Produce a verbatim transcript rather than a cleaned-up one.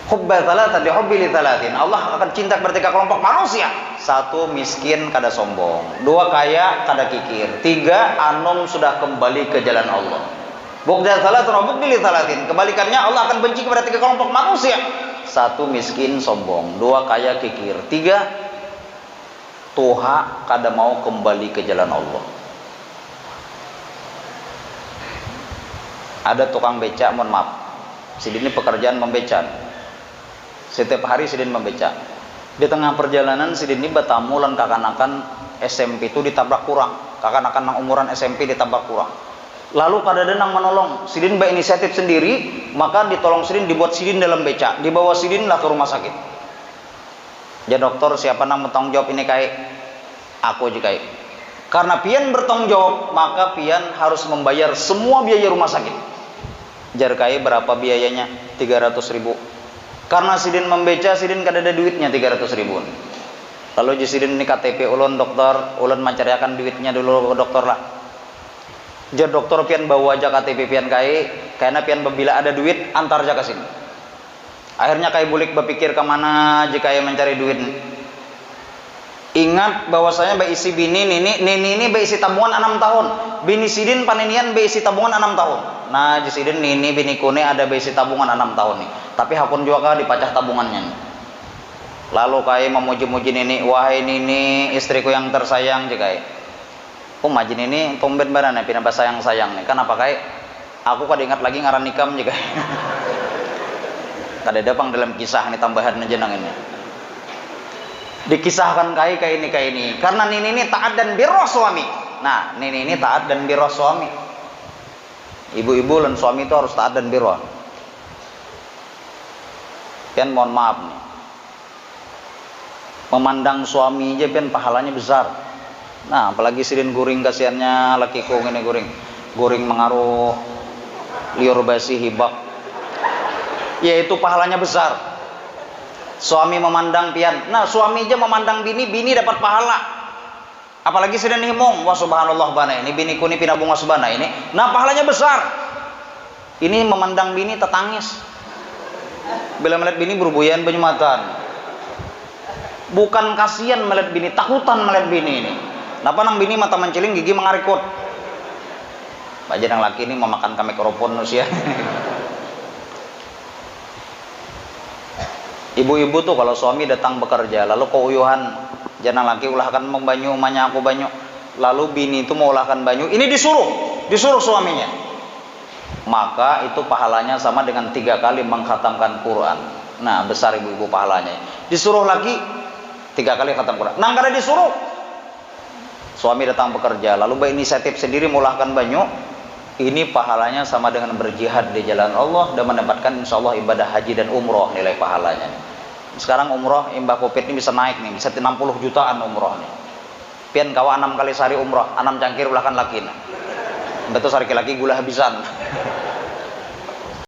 Hubba thalathatin li hubbi li thalathin. Allah akan cinta kepada tiga kelompok manusia. Satu miskin kada sombong, dua kaya kada kikir, tiga anum sudah kembali ke jalan Allah. Bughdi thalathin wa bughdi li thalathin. Kebalikannya, Allah akan benci kepada tiga kelompok manusia. Satu miskin sombong, dua kaya kikir, tiga tuha kada mau kembali ke jalan Allah. Ada tukang beca, mohon maaf, sidin ni pekerjaan membeca. Setiap hari sidin membeca. Di tengah perjalanan sidin ni batamu lan kakanakan S M P tu ditabrak kurang. Kakanakan nang umuran S M P ditabrak kurang. Lalu kadada nang menolong. Sidin berinisiatif sendiri, maka ditolong sidin, dibuat sidin dalam beca, dibawa sidin lah ke rumah sakit. Jar doktor, siapa nang bertanggung jawab ini, Kai? Aku, jar Kai. Karena pian bertanggung jawab, maka pian harus membayar semua biaya rumah sakit. Jar Kai, berapa biayanya? Tiga ratus ribu. Karena sidin membeca, sidin kadada duitnya tiga ratus ribu. Lalu jar sidin, ini K T P ulun, doktor, ulun mencariakan duitnya dulu ke doktor lah. Jar doktor, pian bawa aja K T P pian, Kai, karena pian bila ada duit, antar aja ke sini. Akhirnya Kai bulik bapikir, kemana ji Kai mencari duit. Ingat bahwasanya baisi bini nini, nini ini baisi tabungan anam tahun. Bini sidin paninian baisi tabungan anam tahun. Nah, jar sidin, nini biniku ni ada baisi tabungan anam tahun ni. Tapi hakun jua kah dipacah tabungannya ni. Lalu Kai memuji-muji nini, wahai nini, istriku yang tersayang, jar Kai. Uma, jar nini, tumben banar nih pina basayang-sayang nih. Kanapa, Kai? Aku kada ingat lagi ngaran ikam, jar Kai. Kadada pang dalam kisah nih tambahan aja nang ini. Dikisahkan Kai, Kai ini, Kai ini. Karena nini ini taat dan birroh suami. Nah, nini ini taat dan birroh suami. Ibu-ibu lan suami itu harus taat dan birroh. Pian mohon maaf nih. Memandang suami aja pian pahalanya besar. Nah, apalagi sidin guring, kasihannya lakiku ngini guring. Guring mengaruh liur basi hibak. Ya, itu pahalanya besar. Suami memandang pian. Nah, suami aja memandang bini, bini dapat pahala. Apalagi sidin himung, wah, subhanallah bana ini, biniku ni pina bungas bana ini. Nah, pahalanya besar. Ini memandang bini tetangis. Bila melihat bini berbuyan banyu matan. Bukan kasihan melihat bini, takutan melihat bini ini. Napa nang bini mata menciling, gigi mengarikut. Baja nang laki ini memakan ka mikrofon usia. Ibu-ibu tuh kalau suami datang bekerja, lalu keuyuhan, jar nang laki, ulahkan banyu, manya aku banyu. Lalu bini itu mengulahkan banyu, ini disuruh, disuruh suaminya. Maka itu pahalanya sama dengan tiga kali mengkhatamkan Quran. Nah, besar ibu-ibu pahalanya. Disuruh laki, tiga kali khatam Quran. Nang kada disuruh, suami datang bekerja, lalu berinisiatif sendiri mengulahkan banyu, ini pahalanya sama dengan berjihad di jalan Allah dan mendapatkan, insya Allah, ibadah haji dan umroh nilai pahalanya. Sekarang umroh imbah covid ini bisa naik nih, bisa enam puluh jutaan umroh nih. Pian kawa enam kali sehari umroh, enam cangkir ulahkan laki nah. Imbah tu sariki laki gula habisan.